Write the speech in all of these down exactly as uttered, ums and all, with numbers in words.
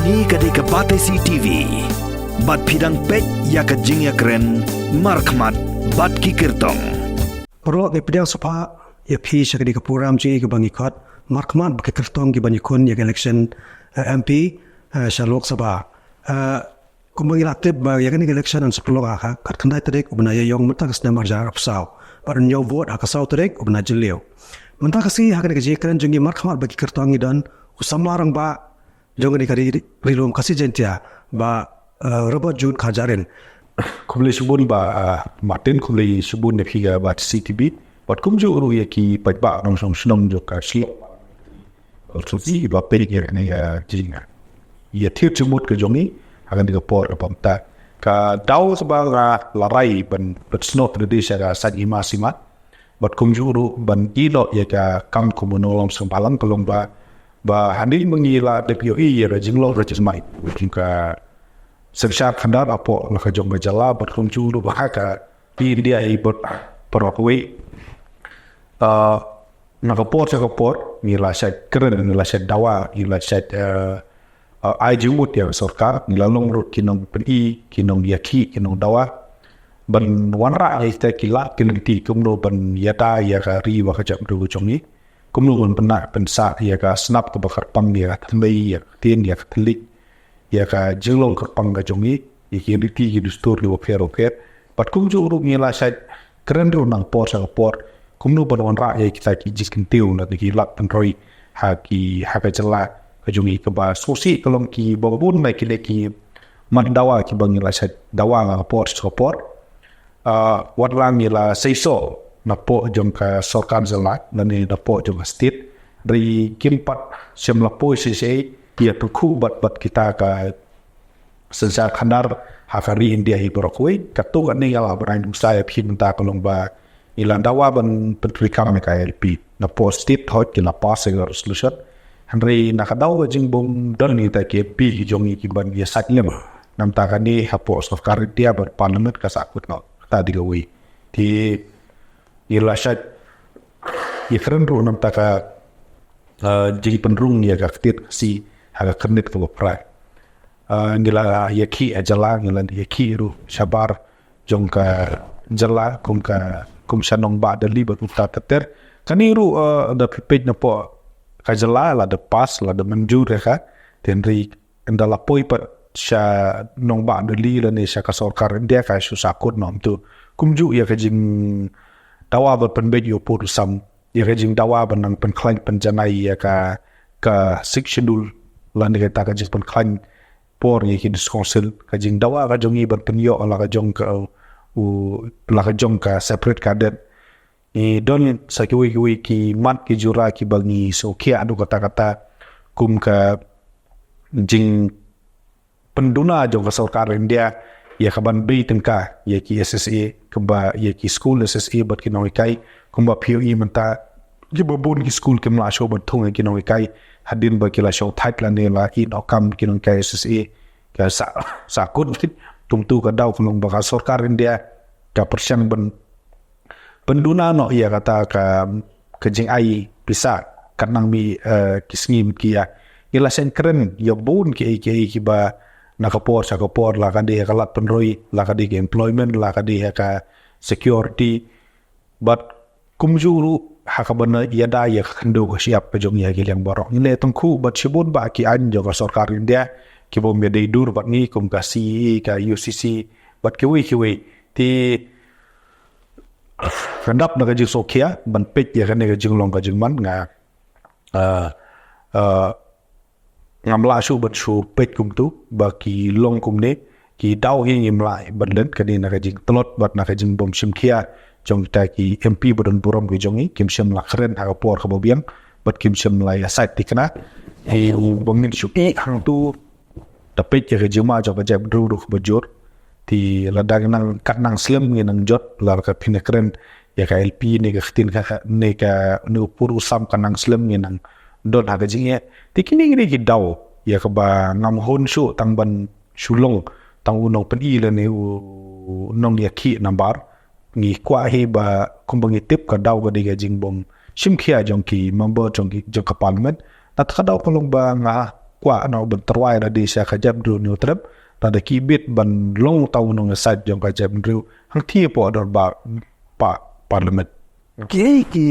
Hi ka dei ka Batesi T V. Bad phi dang peit ïa ka jingïakren markhmat bad ki kyrtong. Paralok, ngi pdiang sngewbha ïa phi sha kane ka program jong ngi kaba ngi khot markhmat bad ki kyrtong kiban ïakhun ïa ka election, eh, M P, eh, sha Lok Sabha. Eh, kumba ngi la tip ba ïa kane ka election yn sa pynlong ha ka khatkhyndai tarik u bnai Ïaïong mynta ka snem ar hajar arphew saw. Bad yn ïoh vote ha ka saw tarik u bnai Jylliew. Mynta ka sngi ha kane ka jingïakren jong ngi markhmat bad ki kyrtong ngi don u samla rangbah jong kane ka ri, ri lum Khasi Jaiñtia, Bah, eh, Robert June Kharjahrin. Khublei shibun Bah, eh, Martin, khublei shibun ïa phi ka Batesi T V. Bad kumjuh ruh ïa ki paidbah nongshong shnong jong ka shnong. Bad kumjuh ruh ba peit ïa kane ka jingïa, ïa thir jingmut ka jong ngi ha kane ka por kaba mynta. Ka daw kaba nga la rai ban, ban snoh trei sha ka saiñ hima sima. Bad kumjuh ruh ban ïehnoh ïa ka kam kum u nongïalam seng bhalang ka long ba, ba hangne ma ngi la dep ïohi ïa ka jinglong ka jingmai jong ka synshar khadar hapoh la ka jong ka jylla bad kumjuh ruh ba ha ka ri India hi bad baroh kawei. Ah, na ka por sha ka por ngi la shait kren, ngi la shait dawa, ngi la shait, eh, eh, ai jingmut ïa ka sorkar, ngi la long ruh ki nongpyni, ki nongïakhih, ki nongdawa. Ban wanrah ïa kita ki lad ki lynti kumno ban ïada ïa ka ri bad ka jaitbynriew ka jong ngi. Kumno ban pynneh pynsah ïa ka snap kaba kyrpang, ïa ka thymmei, ïa ka ktien, ïa ka thylliej, ïa ka jinglong kyrpang ka jong ngi, ïa ki riti ki dustur kiba pher bapher. Bad kumjuh ruh ngi la shait kren ruh na ka por sha ka por kumno ban wanrah ïa kita ki jingkyntiew na ki lad pynroi ha ki, ha ka jylla ka jong ngi kaba sngewsih ka long kiba bun na kine ki mat dawa kiba ngi la shait dawa na ka por sha ka por. Ah, wat la ngi la seisoh napoh jong ka sorkar jylla lane napoh jong ka state, hynrei kim pat shym la poi shisha ïa tyngkhuh bad, bad kita ka synshar khadar ha ka ri India hi baroh kawei. Katto katne nga lah ban ai nuksa ïa phi mynta ka long ba ngi la dawa ban pyntreikam ïa ka I L P napoh state, hooid ki la pass ïa ka resolution. Hynrei na ka daw ka jingbym don kita ki M P ki jong ngi kiban ïasaid lem. Namar kane hapoh sorkar India bad parliament ka sahkut noh. Kata dei kawei. Te ngi la shait ïakren ruh namar ka, eh, jingpynrung ïa ka ktien Khasi ha ka khyrnit kaba phra. Eh, ngi la ïakhih ha jylla, ngi la ïakhih ruh shabar jong ka jylla kum ka, kum sha nongbah Delhi bad kumta ter ter. Kane ruh, eh, da phi peit napoh ka jylla la da pass, la da mynjur ïa ka. Te hynrei ynda la poi pat sha nongbah Delhi lane sha ka sorkar India ka shu sahkut noh. Te kumjuh ïa ka jingdawa ban pynbeit ïa u pud u sam, ïa ka jingdawa ban nang pynkhlaiñ pynjanai ïa ka, ka Sixth Schedule lane kata ka jingpynkhlaiñ por ïa ki District Council, ka jingdawa ka jong ngi ban pynïoh la ka jong ka, u, la ka jong ka separate cadet. Ngi don sa kiwei kiwei ki mat ki jura kiba ngi sngewkhia haduh katta katta, kum ka jingpynduna jong ka sorkar India ïa ka ban bei tyngka ïa ki S S A, kaba ïa ki skul S S A bad ki nonghikai, kumba phi ïohi mynta kiba bun ki skul kim lah shuh ban thung ïa ki nonghikai hadien ba ki la shong thait lane la ïehnoh kam ki nonghikai S S A. Ka sa, sahkut kumta ka daw ka long ba ka sorkar India ka pyrshang ban pynduna noh ïa kata ka, ka jingai pisa katba nang mih, eh, ki sngi bad ki ïa. Ngi la sngewkren ïa bun kiei kiei kiba na ka por sha ka por, la ka dei ha ka lad pynroi, la ka dei ka employment, la ka dei ha ka security. Bad kumjuh ruh ha kaba ïada ïa ka khyndew ka shyiap ka jong ngi ha ki liang baroh. Ngi la tyngkhuh bad shibun bah ki aiñ jong ka sorkar India kibym ïadei dur bad ngi, kum ka C A A, ka U C C bad kiwei kiwei. Te ka dap na ka jingsngewkhia ban peit ïa kane ka jinglong ka jingman, nga, ah, ah, ngam lah shuh ban shu peit kumta ba ki long kumne, ki daw hi ngim lah ban len. Kane na ka jingtlot bad na ka jingbym shim khia jong kita ki M P ba don burom ki jong ngi, kim shym la kren ha ka por kaba biang bad kim shym la ïasaid thikna. Hi ba ngin shu ïeh hangta, da peit ïa ka jingma jong ka jaitbynriew ruh ba jur. Te lada nang, katba nang slem ngi nang jot, lada ka phin ïakren ïa ka I L P ne ka ktien ka, ne ka, ne u pud u sam katba nang slem ngi nang don ha ka jingeh. Te kine ngi dei ki daw ïa kaba ngam hun shuh tang ban shu long tang u nongpyni lane u nongïakhih nambar. Ngi kwah hi ba kumba ngi tip ka daw ka dei ka jingbym shim khia jong ki member jong ki, jong ka parliament. Na kata ka daw ka long ba nga kwah noh ban tyrwa ïa lade sha ka jaitbynriew Hynñiewtrep, lada ki bit ban long uta u nongïasaid jong ka jaitbynriew hangtei hapoh dorbar pa-, parliament. Ki, ki,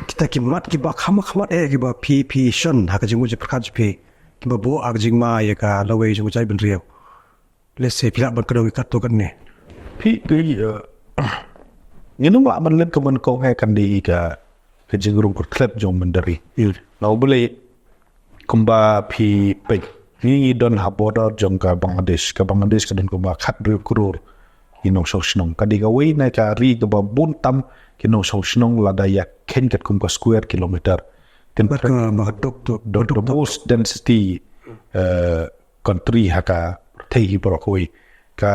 kita ki mat kiba kham kham eh kiba phi, phi shon ha ka jingmut jingpyrkhat jong phi, kiba buh ha ka jingma ïa ka lawei jong ka jaitbynriew. Let's say phi lah ban kdew ïa katto katne. Phi, phi, eh, ngin ym lah ban leh kumno kumno eh, kan dei ka, ka jingrung kyrkhlep jong mynder ri. Hmm. Na u Blei, kumba phi peit, ngi, ngi don ha border jong ka Bangladesh. Ka Bangladesh ka don kumba khathynriew klur ki nongshong shnong. Ka dei kawei na ka ri kaba bun tam ki nongshong shnong lada ïa kheiñ katkum ka square kilometer. Kan Bad ka, ba duk, duk, duk, duk, the most density, eh, country ha ka pyrthei hi baroh kawei. Ka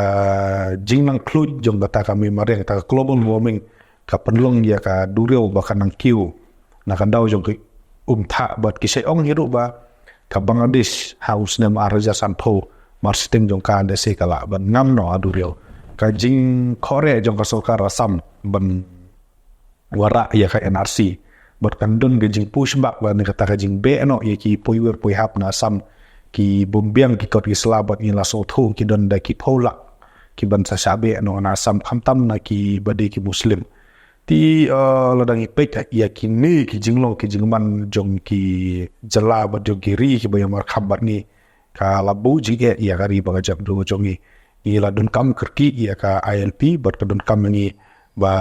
jingnang khluit jong kata ka mei mariang, kata ka global warming, ka pynlong ïa ka duriaw ba ka nang kiew na ka daw jong ki umthah, bad ki sa ong hi ruh ba ka Bangladesh ha u snem ar hajar sanphew, marshiteng jong ka lehse ka lah ban ngam noh ha duriaw. Ka jingkhohreh jong ka sorkar Assam ban wanrah ïa ka N R C. Bad kan don ka jingpush back lane kata ka jingbeh noh ïa ki poiwir poihap na Assam, ki bym biang ki kot ki sla, bad ngi la sngewthuh ki don da ki phew lak kiban sa shah beh noh na Assam, khamtam na kiba dei ki Muslim. Te, eh, lada ngi peit ïa kine ki jinglong ki jingman jong ki jylla bad jong ki ri kiba ïamarkhap bad ngi, ka la buh jingeh ïa ka ri bad ka jaitbynriew jong ngi. Ngi la donkam kyrkieh ïa ka I L P, bad ka donkam ïa ngi ba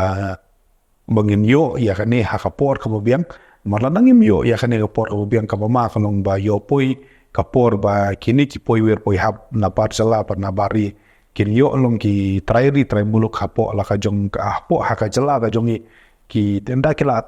ba ngin ïoh ïa kane ha ka por kaba biang. Namar lada ngim ïoh ïa kane ha ka por kaba biang, kaba ma ka long ba ïoh poi ka por ba kine ki poiwir poihap na bar jylla bad na bar ri kin ïoh long ki trai ri trai muluk hapoh la ka jong ka, hapoh ha ka jylla ka jong ngi. Ki tynda ki la,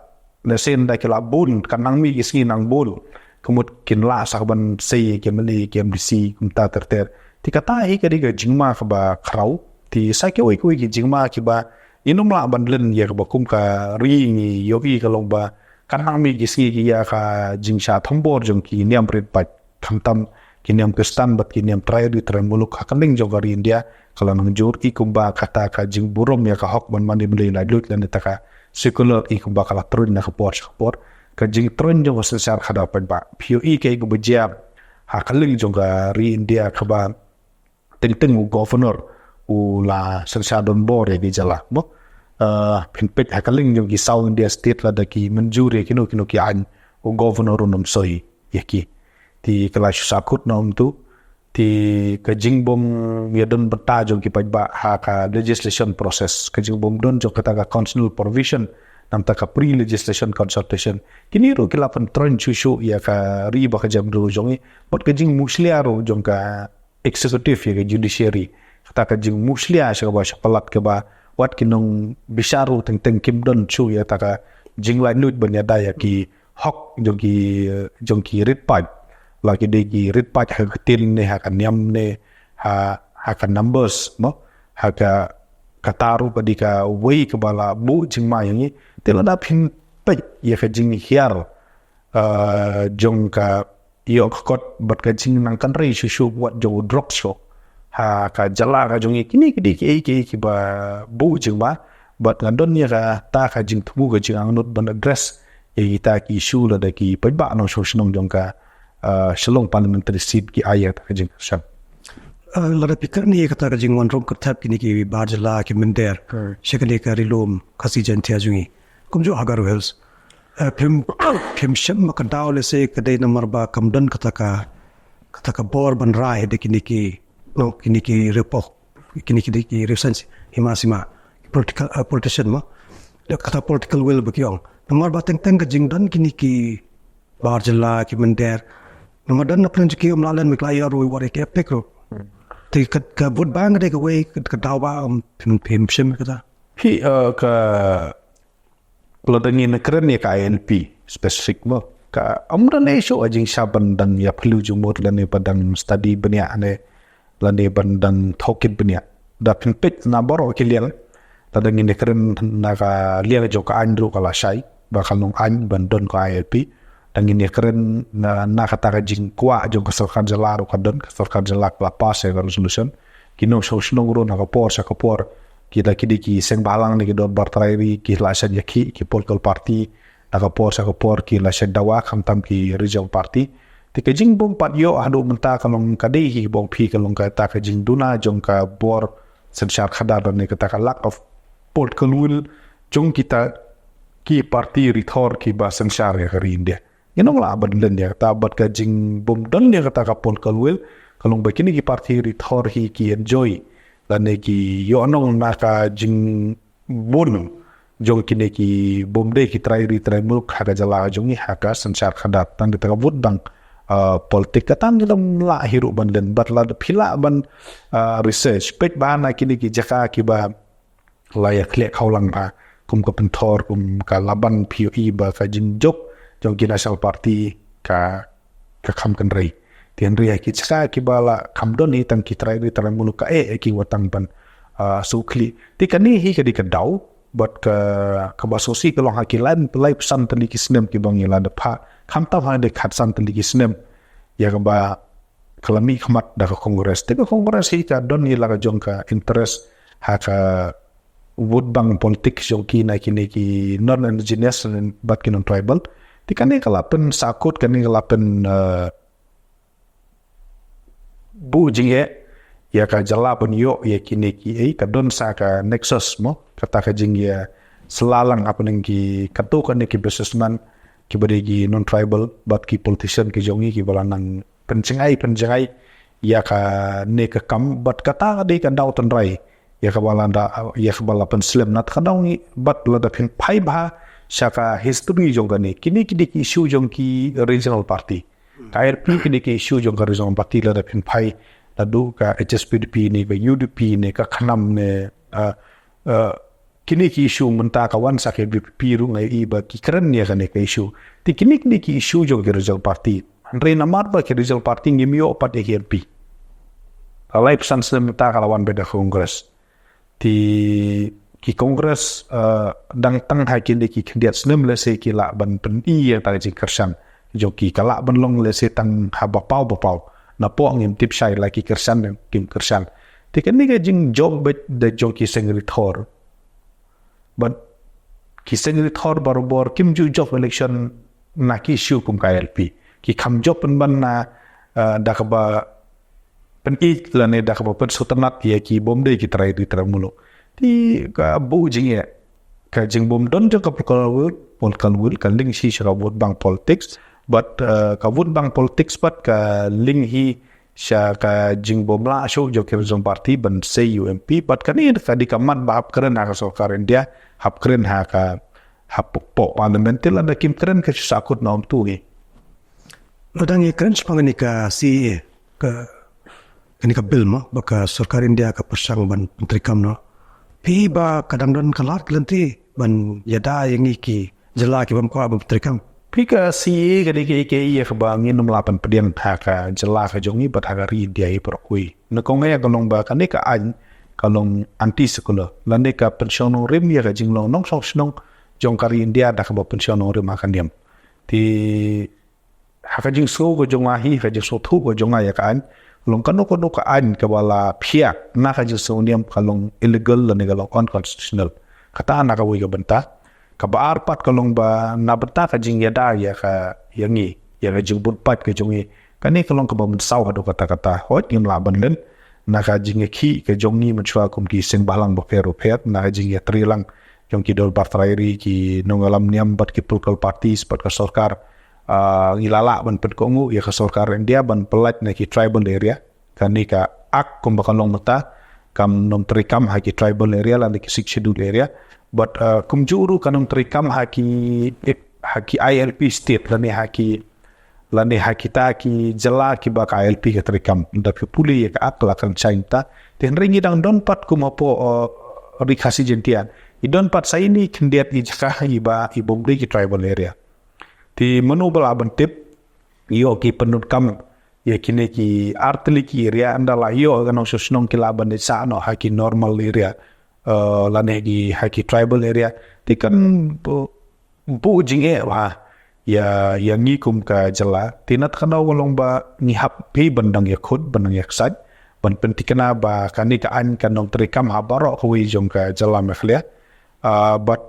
lehse ynda ki la bun, kan nang mih ki sngi nang bun, ka mut kin lah sa ka ban sei ki M L A, ki M D C, kumta ter ter. Te kata hi ka dei ka jingma kaba khraw. Te sa kiwei kiwei ki jingma kiba ngin ym lah ban len ïa kaba kum ka ri ngi ïohi ka long ba kan nang mih ki sngi ki ïa ka jingshah thombor jong ki niam rit paid, khamtam ki niam Khristan bad ki niam trai ri trai muluk ha kylleng jong ka ri India. Ka la nang jur i kumba kata ka jingburom ïa ka hok ban mane ban leit laitluid lane kata ka secular i kumba ka la troiñ na ka por sha ka por. Ka jingtroiñ jong ka synshar khadar paidbah, phi ïohi kaei kaba jia ha kylleng jong ka ri India kaba teng teng u governor u la synshar donbor ïa ki jylla, mo. Eh, phin peit ha kylleng jong ki South India state, lada ki mynjur ïa kino kino ki aiñ, u governor un ym soi ïa ki. Te ka la shu sahkut na um tu. Te ka jingbym ïa don bynta jong ki paidbah ha ka legislation process, ka jingbym don jong kata ka constitutional provision, namar kata ka pre-legislation consultation, kine ruh ki la pyntroiñ shuh shuh ïa ka ri bad ka jaitbynriew jong ngi. Bad ka jingmushlia ruh jong ka executive ïa ka judiciary, kata ka jingmushlia sha kaba sha palat, kaba wat ki nongbishar ruh teng teng kim don shuh ïa kata ka jinglaitluid ban ïada ïa ki hok jong ki, jong ki rit paid, la ki dei ki rit paid ha ka ktien ne ha ka niam ne ha, ha ka numbers, mo, ha ka, kata ruh ka dei kawei kaba la buh jingma ïa ngi. Te lada phin peit ïa ka jinghiar, eh, jong ka ïoh ka kot bad ka jingnang kynrei shuh shuh wat jong u drugs shuh ha ka jylla ka jong ngi, kine ki dei kiei kiei kiba buh jingma. Bad nga don ïa kata ka jingthmu, ka jingangnud ban address ïa kita ki issue lada ki paidbah nongshong shnong jong ka, eh, Shillong parliamentary seat ki ai ïa kata ka jingkyrshan. Eh, lada phi kyrmen ïa kata ka jingwan rung kyrthep kine ki bar jylla ki mynder, hmm, sha kane ka Ri Lum Khasi Jaiñtia jong ngi, kumjuh ha Garo Hills. Eh, phim, phim shem ma ka daw lehse ka dei namar ba kam don kata ka, kata ka bor ban rai da kine ki, no, kine ki riewpaw, kine ki, ki riewsañ hima sima, political, eh, politician, mo. Da kata political will ba ki ong. Namar ba teng teng ka jingdon kine ki bar jylla ki mynder, namar don na pdeng jong ki, ym lah leh, ym lah ïa ruh wat ïa ki epic ruh. Te ka, ka vote bank ka dei kawei ka, ka daw ba, um, phim, phim shem kata. Phi, eh, ka Lada ngin kren ïa ka I L P specific, mo, ka ym don issue ha jingshah ban dang ïa phylliew jingmut lane ban dang study bniah ne lane ban dang thoh kit bniah. Da phin peit na baroh ki liang, lada ngin kren na ka liang jong ka aiñ ruh ka la shai ba ka long aiñ ban don ka I L P. Da ngin kren na, na kata ka jingkwah jong ka sorkar jylla ruh ka don, ka sorkar jylla ka la pass ïa ka resolution. Ki nongshong shnong ruh na ka por sha ka por, ki da ki dei ki seng bhalang ne ki dorbar trai ri, ki la shait ïakhih, ki political party, na ka por sha ka por ki la shait dawa, khamtam ki regional party. Te ka jingbym pat ïoh haduh mynta ka long ka dei hi bong phi ka long kata ka jingduna jong ka bor synshar khadar ne kata ka lack of political will jong kita ki parti rithor kiba synshar ïa ka ri India. Ngi nong lah ban len ïa kata bad ka jingbym don ïa kata ka political will ka long ba kine ki parti rithor hi ki enjoy lane ki ïoh nong na ka jing bun jong kine ki bym dei ki trai ri trai muluk ha ka jylla jong ngi ha ka synshar khadar tang kita ka vote bank politik ka tang ngi dang lah hi ruh ban len bad lada phi lah ban research peit ba na kine ki jaka kiba la ïa khleh khawlang ba kum ka pynthor kum ka laban phi ïohi ba ka jingjop jong ki national party ka ka kham kynrei. Te hynrei ha ki jaka kiba la kham don hi tang ki trai ri trai muluk ka eh ki watang ban sukli. Te kane hi ka dei ka daw bad ka kaba sngewsih ka long ha ki lai lai phew san tylli ki snem kiba ngi la dep ha khamtam ha dei khatsan tylli ki snem ïa kaba ka la mih khmat da ka Congress. Te ka Congress hi ka don hi la ka jong ka interest ha ka vote bank politics jong ki na kine ki non indigenous bad ki non tribal. Te kane ka la pynsakut kane ka la pyn buh jingeh ïa ka jylla ban ïoh ïa kine ki ei ka don sa ka nexus mo kata ka jingïasylla lang hapdeng ki katto katne ki businessman kiba dei ki non tribal bad ki politician ki jong ngi kiba la nang pynjngai pynjngai ïa kane ka kam bad kata ka dei ka daw tynrai ïa kaba la da ïa kaba la pynslem na ka daw ngi bad lada phin phai bha sha ka history jong kane kine ki dei ki issue jong ki regional party. Ka IRP kine ki issue jong ka regional party lada phin phai naduh ka HSPDP ne ka UDP ne ka KHNAM ne kine ki issue mynta ka wan sa ka VPP ruh nga ïohi ba ki kren ïa kane ka issue. Te kine kine ki issue jong ki regional party hynrei namar ba ki regional party ngim ïoh pat ïa ki MP. Ka lai phew san snem mynta ka la wan bad da Congress. Te ki Congress dang tang ha kine ki khyndiat snem lehse ki lah ban pyni ïa ta ka jingkyrshan jong ki ka lah ban long lehse tang ha ba paw ba paw na pok ngim tip shai la ki kyrshan kim kyrshan. Te kane ka jingjop bad da jong ki seng rithor bad ki seng rithor barobor kim ju jop election na ki issue kum ka ILP ki kham jop pynban na da kaba pynïeit lane da kaba pynsngewtynnat ïa ki bym dei ki trai ri trai muluk. Te ka buh jingeh ka jingbym don jong ka political will political will ka link shi sha ka vote bank politics bad ka vote bank politics bad ka link hi sha ka jingbym lah shuh jong ki regional party ban sei u MP bad kane ka dei ka mat ba hap kren ha ka sorkar India hap kren ha ka hap pok parliament te lada kim kren ka shu sakut na um tu hi. Lada ngi kren shaphang kane ka CAA ka kane ka bill mo ba ka sorkar India ka pyrshang ban pyntreikam no phi ba ka dang don ka lad ka lynti ban ïada ïa ngi ki jylla ki bym kwah ban pyntreikam. Phi ka CAA ka dei ka ïa ka ïa kaba ngin ym lah ban pdiang ha ka jylla ka jong ngi bad ha ka ri India hi baroh kawei. Na kong ïa ka long ba kane ka aiñ ka long anti secular lane ka pynshong nongrim ïa ka jinglong nongshong shnong jong ka ri India da kaba pynshong nongrim ha ka niam. Te ha ka jingsngew ka jong nga hi ka jingsngewthuh ka jong nga ïa ka aiñ long kano kano ka aiñ kaba la phiah na ka jingsngew niam ka long illegal lane ka long unconstitutional. Kata na kawei ka bynta kaba ar pat ka long ba na bynta ka jingïada ïa ka ïa ngi ïa ka jingbun paid ka jong ngi kane ka long kaba mynsaw haduh katta katta hooid ngim lah ban len na ka jingïakhih ka jong ngi mynshuwa kum ki seng bhalang bapher bapher na ka jingïatreilang jong ki dorbar trai ri ki nongïalam niam bad ki political parties bad ka sorkar. Ngi la lah ban pynkohnguh ïa ka sorkar India ban pyllait na ki tribal area kane ka act kumba ka long mynta kam nym treikam ha ki tribal area lane ki sixth schedule area bad kumjuh ruh kam nym treikam ha ki ha ki ILP state lane ha ki lane ha kita ki jylla kiba ka ILP ka treikam da phi pule ïa ka act la kan shai mynta. Te hynrei ngi dang don pat kum hapoh Ri Khasi Jaiñtia ngi don pat sa ini khyndiat i jaka iba i bym dei ki tribal area. Te mano ba lah ban tip ïoh ki pyndonkam ïa kine ki artylli ki area ynda la ïoh ka nongshong shnong ki lah ban ïa sah noh ha ki normal area lane ki ha ki tribal area. Te kan buh jingeh bha ïa ïa ngi kum ka jylla. Te na ka daw ka long ba ngi hap phi ban dang ïakhun ban dang ïaksaid ban pynthikna ba kane ka aiñ kan nym treikam ha baroh kawei jong ka jylla Meghalaya. Bad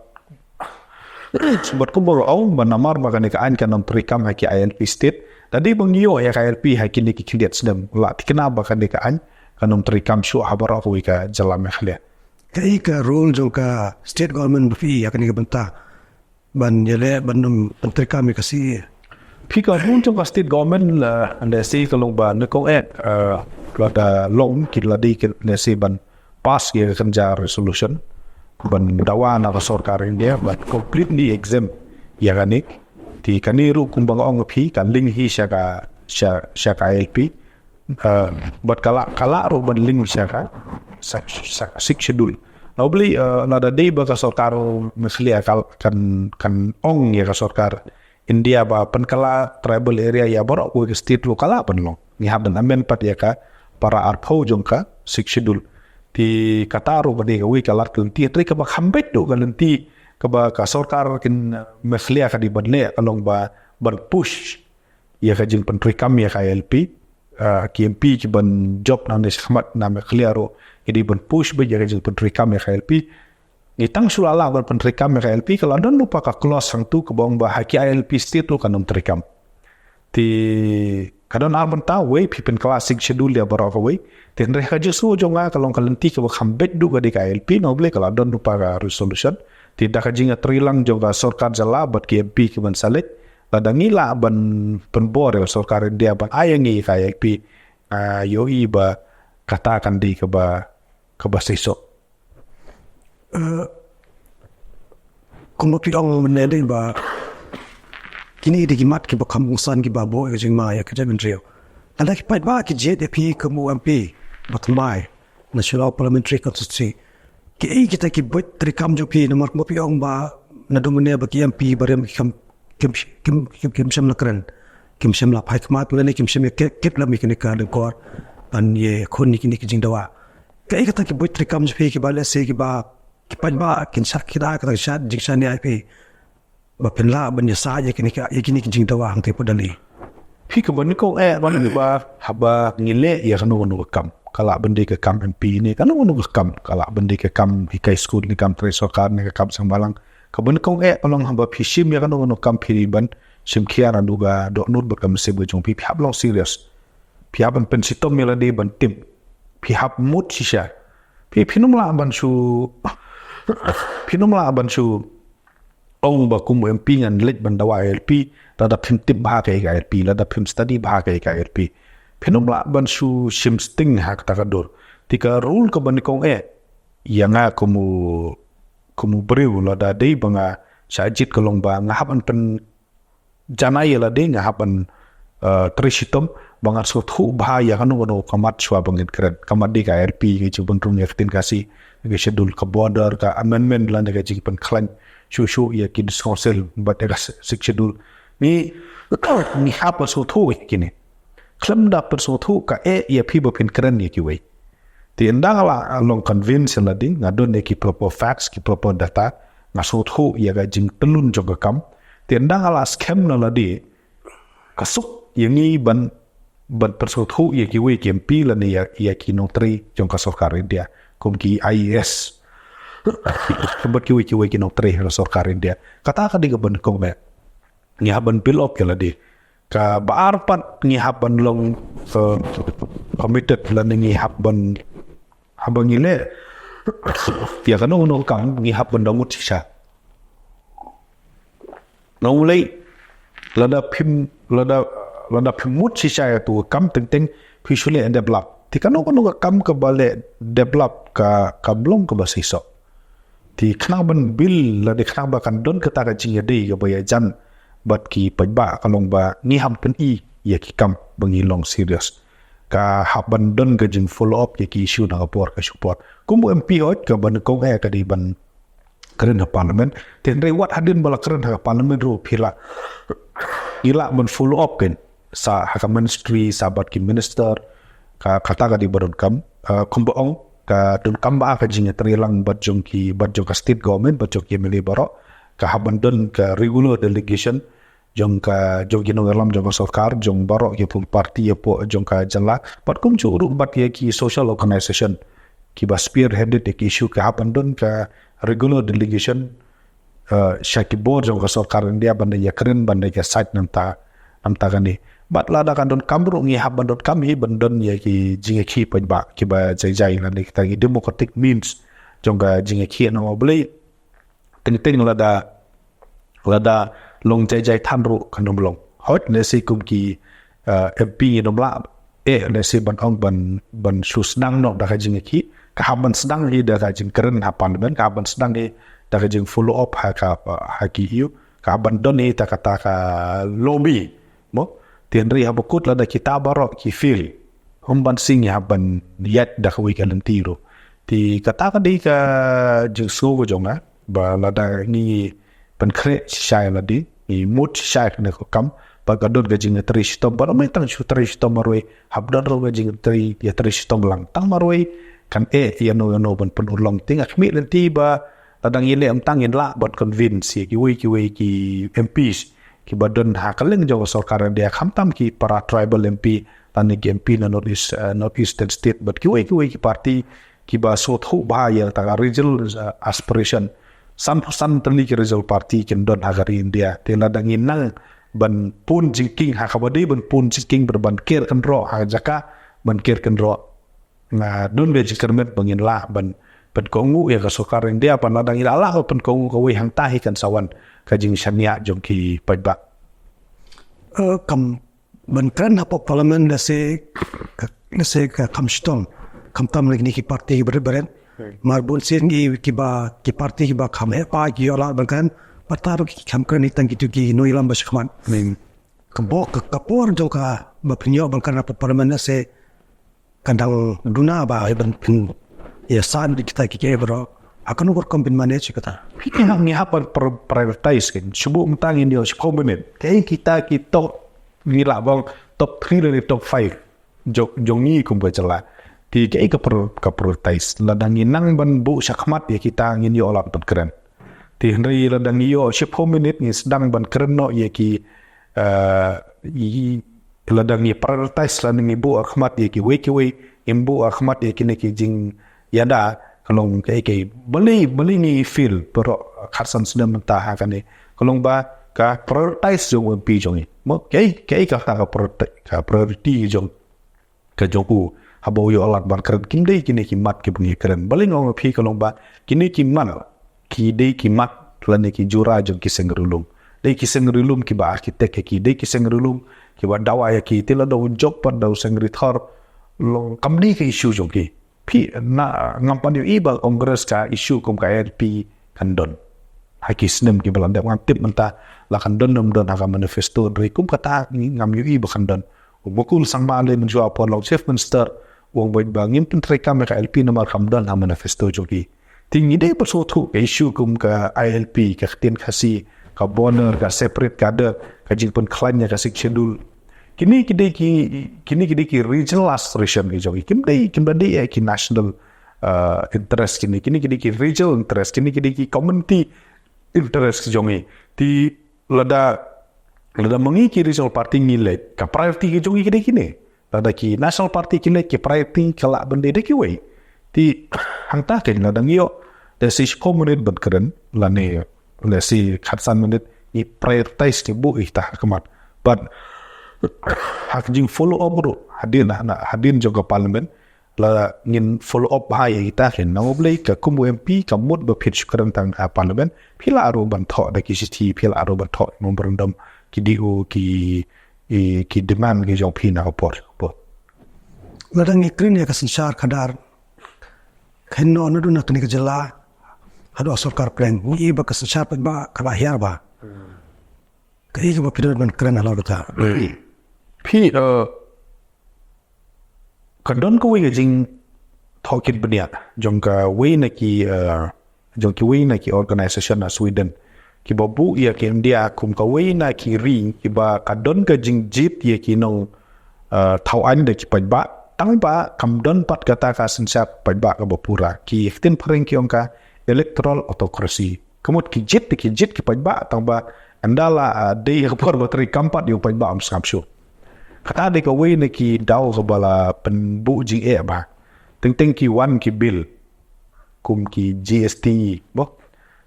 bad kumba ong ba namar ba kane ka aiñ kan nym treikam ha ki ILP state Lada ba ngi ïoh ïa ka I L P ha kine ki khyndiat snem, la thikna ba kane ka aiñ kan ym treikam shuh ha baroh kawei ka jylla Meghalaya. Kaei ka role jong ka state government ba phi ïa kane ka bynta ban ïaleh ban ym pyntreikam ïa ka C A A? Phi, ka role jong ka state government la, lehse ka long ba nyngkong eh, eh, lada long ki, lada ki, lehse ban pass ïa ka kynja resolution ban dawa na ka sorkar India ban completely exempt ïa kane. Te kane ruh kumba nga ong ïa phi, ka link hi sha ka, sha, sha ka I L P. Uh, bad ka lah, ka lah ruh ban link sha ka, sha, sha ka Sixth Schedule. Na u bli, uh, lada dei ba ka sorkar Meghalaya ka, kan, kan ong ïa ka sorkar India ba pynkylla tribal area ïa baroh kawei ka state ruh ka lah ban long. Ngi hap ban amend pat ïa ka para arphew jong ka Sixth Schedule. Te kata ruh ka dei kawei ka lad ka lynti, hynrei kaba kham beit duh ka lynti kaba ka sorkar kin, uh, Meghalaya ka dei ban leh ka long ba ban push ïa ka jingpyntreikam ïa ka I L P. Ah, ki M P ki ban jop nangne shakhmat na Meghalaya ruh ki dei ban push beit ïa ka jingpyntreikam ïa ka I L P. Ngi tang shu la lah ban pyntreikam ïa ka I L P, ka la don lypa ka clause hangtu kaba ong ba ha ki I L P state ruh kan ym treikam. Te ka don ar bynta, wei, phi pynkylla Sixth Schedule ïa baroh kawei. Te hynrei ha ka jingsngew jong nga ka long ka lynti kaba kham beit duh ka dei ka I L P, na u bli ka la don lypa ka resolution. Te da ka jingïatreilang jong ka sorkar jylla bad ki M P ki ban sa leit, lada ngi lah ban pynbor ïa ka sorkar India ban ai ïa ngi ka I L P, ah, ïohi ba kata kan dei kaba, kaba seisoh. Eh, kumba phi ong mynne dei ba kine dei ki mat kiba kham kongsan kiba buh ïa ka jingma ïa ka jaitbynriew. Lada ki paidbah ki jied ïa phi kum u M P ba thymmai na Shillong Parliamentary Constituency, kiei kita ki buit treikam jong phi, namar kumba phi ong ba naduh mynne ba ki M P barim ki kham, kim, kim, kim, kim shym la kren, kim shym la phai khmat lane kim shym ïa kit, kit lem ïa kine ka lyngkor ban ïakhun ïa kine ki jingdawa. Kaei kata ki buit treikam jong phi kiba lehse kiba ki paidbah kin shah, ki da kata ki shah jingshaniah ïa phi ba phin lah ban ïasaid ïa kine ki, ïa kine ki jingdawa hangtei pat da lei? Phi, kaba nyngkong eh, ban ba haba ngi leh ïa kano kano ka kam, ka lah ban dei ka kam M P ne kano kano ka kam, ka lah ban dei ka kam hikai skul ne kam trei sorkar ne ka kam seng bhalang, kaba nyngkong eh ka long haba phi shim ïa kano kano ka kam phi dei ban shim khia naduh ka dohnud bad ka mynsiem ka jong phi. Phi hap long serious. Phi hap ban pynshitom ïa lade ban tip. Phi hap mut shisha. Phi, phin ym lah ban shu, phin ym lah ban shu ong ba kum M P ngan leit ban dawa I L P lada phim tip bha ka I L P, lada phim study bha ka I L P. Phin ym lah ban shu shim sting ha kata ka dur. Te ka rule kaba nyngkong eh ïa nga kum u, kum u briew, lada dei ba nga shah jied ka long ba nga hap ban pyn janai ïa lade, nga hap ban, eh, trei shitom ba ngan sngewthuh bha ïa kano kano ka mat shuwa ba ngin kren. Ka mat dei ka I L P, ka jingpynrung ïa ka ktien Khasi, ka schedule, ka border, ka amendment lane ka jingpynkhlaiñ shuh shuh ïa ki District Council bad ïa ka Sixth Schedule. Ngi, ngi hap ban sngewthuh ïa kine. Khlem da pynsngewthuh, kaei ïa phi ba phin kren ïa kiwei? Te ynda nga la long convince ïa lade, nga don ïa ki proper facts, ki proper data, nga sngewthuh ïa ka jingtyllun jong ka kam. Te ynda nga la skhem na lade, ka suk ïa ngi ban, ban pynsngewthuh ïa kiwei ki M P lane ïa, ïa ki nongtrei jong ka sorkar India, kum ki I A S bad kiwei kiwei ki nongtrei ha ka sorkar India. Kata ka dei kaba nyngkong eh. Ngi hap ban build up ïa lade. Kaba ar pat, ngi hap ban long, eh, committed lane ngi hap ban, haba ngi leh ïa kano kano ka kam, ngi hap ban da mut shisha. Nonglei, lada phim, lada, lada phim mut shisha ïa tu ka kam teng teng phi shu leh develop. Te kano kano ka kam kaba leh develop ka, kam long kaba seisoh. Te khnang ban build lane khnang ba kan don kata ka jingïadei kaba ïajan bad ki paidbah, ka long ba ngi hap pyni ïa ki kam ba ngi long serious. Ka hap ban don ka jing follow up ïa ki issue na ka por ka shu por. Kum u M P, hooid, kaba nyngkong eh ka dei ban kren ha Parliament. Te hynrei wat hadien ba la kren ha Parliament ruh phi lah, ngi lah ban follow up kein sa ha ka Ministry, sa bad ki Minister. Ka, kata ka dei ba donkam. Ah, kumba ong, ka donkam ba ka jingïatreilang bad jong ki, bad jong ka State Government, bad jong ki M L A baroh. Ka hap ban don ka regular delegation jong ka, jong ki nongïalam jong ka sorkar, jong baroh ki political party hapoh jong ka jylla, bad kumjuh ruh bad ïa ki social organization kiba spearheaded ïa ki issue. Ka hap ban don ka regular delegation, eh, sha ki bor jong ka sorkar India ban da ïakren, ban da ïasaid na bynta, na bynta kane. Bad lada ka donkam ruh ngi hap ban donkam hi ban don ïa ki jingïakhih paidbah kiba jai jai lane kita ki democratic means jong ka jingïakhih, namar balei teng teng lada lada long jai jai than ruh kan ym long. Hooid lehse kum ki uh, M P ngin ym lah eh lehse ban ong ban ban shu sdang noh da ka jingïakhih, ka hap ban sdang hi da ka jingkren ha parliament, ka hap ban sdang hi da ka jing follow up ha ka ha ki ïew, ka hap ban don hi da kata ka lobby mo. Te hynrei haba kut lada kita baroh ki fail, ym ban sing ïa ban ïaid da kawei ka lynti ruh. Te kata ka dei ka jingsngew ka jong nga ba lada ngi pynkhreh shisha ïa lade, ngi mut shisha ïa kane ka kam, ba ka don ka jingïatrei shitom, ba ym tang shu trei shitom marwei, hap don ruh ka jingïatrei, ïatrei shitom lang. Tang marwei kan eh ïano ïano ban pynurlong. Te nga khmih lynti ba lada ngi leh ym tang ngin lah ban convince ïa kiwei kiwei ki M Ps kiba don ha ka liang jong ka sorkar India, khamtam ki para tribal M P lane ki M P na North East, uh, North Eastern State, bad kiwei kiwei ki party kiba sngewthuh bha ïa kata ka regional, uh, aspiration. Sanphew san tylli ki regional party kin don ha ka ri India. Te lada ngi nang ban pun jingkieng ha kaba dei ban pun jingkieng, ban ker kynroh ha ka jaka ban ker kynroh, nga don ka jingkyrmen ba ngin lah ban pynkohnguh ïa ka sorkar India, ban lada ngi lah lah ban pynkohnguh kawei, hangta hi kan sa wan ka jingshaniah jong ki paidbah. Uh, kam ban kren hapoh parliament lehse ka lehse ka kam shitom, khamtam lagi ki party barit barit. Mar bun sien ngi kiba ki party kiba kham heh pa ki ïoh lad ban kren, bad ta ruh ki kham kren, tang kitu ki nongïalam ba shakhmat. Ka bok ka por jong ka ba pynïoh ban kren hapoh parliament lehse ka dang duna ba ban pyn ïa san di kita ki ke bro. Akan ukur kam pyn manage kita. Ngi hap, ngi hap ban prioritize kan. Shu buh mynta ngin ïoh shiphew minit. Kaei kita ki top, ngi lah ban top three lane top five jong ngi kum ka jylla. Te kaei ka prioritize. Lada ngi nang ban buh shakhmat ïa kita ngin ïoh lad ban kren. Te hynrei lada ngi ïoh shiphew minit ngi sdang ban kren noh ïa ki, uh, lada ngi prioritize lane ngi buh khmat ïa kiwei kiwei, ngim buh khmat ïa kine ki jingïada, ka long kaei kaei. Balei balei ngi fail baroh khatsan snem mynta ha kane? Ka long ba ka prioritize jong u M P jong ngi. Mo kaei kaei kata ka priority, ka priority jong ka jong u. Haba u ïoh lad ban kren, kim dei kine ki mat kiba ngi kren. Balei nga ong ïa phi? Ka long ba kine ki mat ki dei ki mat lane ki jura jong ki seng ri lum. Dei ki seng ri lum kiba architect ïa ki, dei ki seng ri lum kiba dawa ïa ki. Te lada u jop pat da u seng ri thor, long kam dei ka issue jong ki. Phi na ngam pat ïohi ba Congress ka issue kum ka I L P kan don ha ki snem kiba la dep. Ngam tip mynta la kan don ne ym don ha ka manifesto, hynrei kum kata ngam ïohi ba kan don. U Mukul Sangma lei mynshwa por long Chief Minister, u ong ba ngim pyntreikam ïa ka I L P namar kam don ha manifesto jong ki. Te ngi dei ban sngewthuh ka issue kum ka I L P, ka ktien Khasi, ka border, ka separate cadre, ka jingpynkhlaiñ ïa ka Sixth Schedule. Kine ki dei ki, kine ki dei ki regional aspiration ki jong ki. Kim dei, kim dei ïa ki national, uh, interest kine. Kine ki dei ki regional interest, kine ki dei ki community interest ki jong ki. Te lada lada ma ngi ki regional party ngi leh, ka priority ki jong ki dei kine. Lada ki national party ki leh, ki priority ka lah ban dei da kiwei. Te hangta keiñ lada ngi ïoh lehse shiphew minit ban kren lane lehse khatsan minit, ngi prioritize, ngi buh ïa kita ha khmat. Bad ha ka jing follow up ruh hadien, hadien jong ka parliament, la ngin follow up bha ïa kita keiñ. Namar balei? Ka kum u M P kam mut ba phi shu kren tang ha parliament, phi lah ruh ban thoh da ki shithi, phi lah ruh ban thoh memorandum, ki D O, ki, ki demand ki jong phi na ka por. Lada ngi kren ïa ka synshar khadar, kynnoh naduh na kane ka jylla haduh sorkar pdeng, ngi i ba ka synshar paidbah ka la hiar bha. Kaei kaba phi don ban kren halor kata? Phi, uh, ka don kawei ka jingthoh kit bniah jong kawei na ki, uh, jong kiwei na ki organisation na Sweden kiba buh ïa ka India kum kawei na ki ri kiba ka don ka jingjied ïa ki nong, uh, thaw aiñ da ki paidbah, tang ba kam don pat kata ka synshar paidbah kaba pura. Ki ktien phareng ki ong ka electoral autocracy. Ka mut ki jied, ki jied ki paidbah, tang ba ynda la, uh, dei ka por ba treikam pat ïa u paidbah um sngap shuh. Kata dei kawei na ki daw kaba la pynbuh jingeh bha. Teng teng ki wan ki bill kum ki G S T, mo.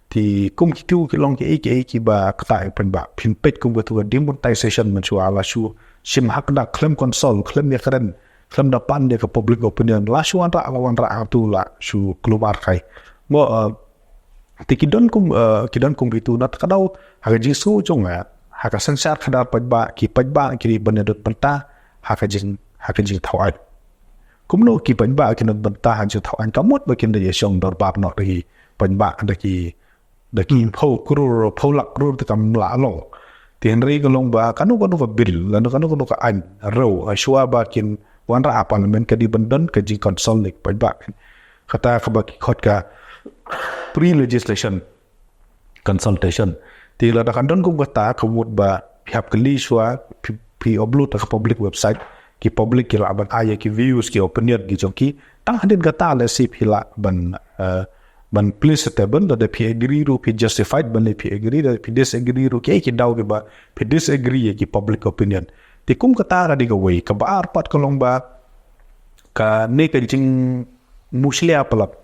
Te kum kitu ki long ki ei ki ei kiba ktah ïa u paidbah. Phin peit kum katu ka demonetization mynshuwa la shu shim hakdak, khlem consult, khlem ïakren, khlem da pan ïa ka public opinion, la shu wanrah, la wanrah hangtu la shu kulmar kai. Mo, eh, te ki don kum, eh, ki don kum kitu, na kata ka daw ha ka jingsngew jong nga, ha ka synshar khadar paidbah, ki paidbah ki dei ban ïadon bynta ha ka jing, ha ka jingthaw aiñ. Kumno ki paidbah kin don bynta ha ka jingthaw aiñ? Ka mut ba kin da ïashong dorbar noh da ki paidbah, da ki, da ki phew klur, phew lak klur te kam lah long. Te hynrei ka long ba kano kano ka bill, lane kano kano ka aiñ rew, shuwa ba kin wanrah ha Parliament, ka dei ban don ka jingconsult ne ki paidbah. Kata kaba ki khot ka pre-legislation consultation. Te lada ka don kum kata, ka mut ba phi hap kylli shuwa, phi, phi upload ha ka public website, ki public ki lah ban ai ïa ki views, ki opinion ki jong ki. Tang hadien kata lehse phi lah ban, eh, ban place a table, lada phi agree ruh phi justified ban leh phi agree, lada phi disagree ruh ki, ki daw kiba phi disagree ïa ki public opinion. Te kum kata ka dei kawei, kaba ar pat ka long ba kane ka jingmushlia palat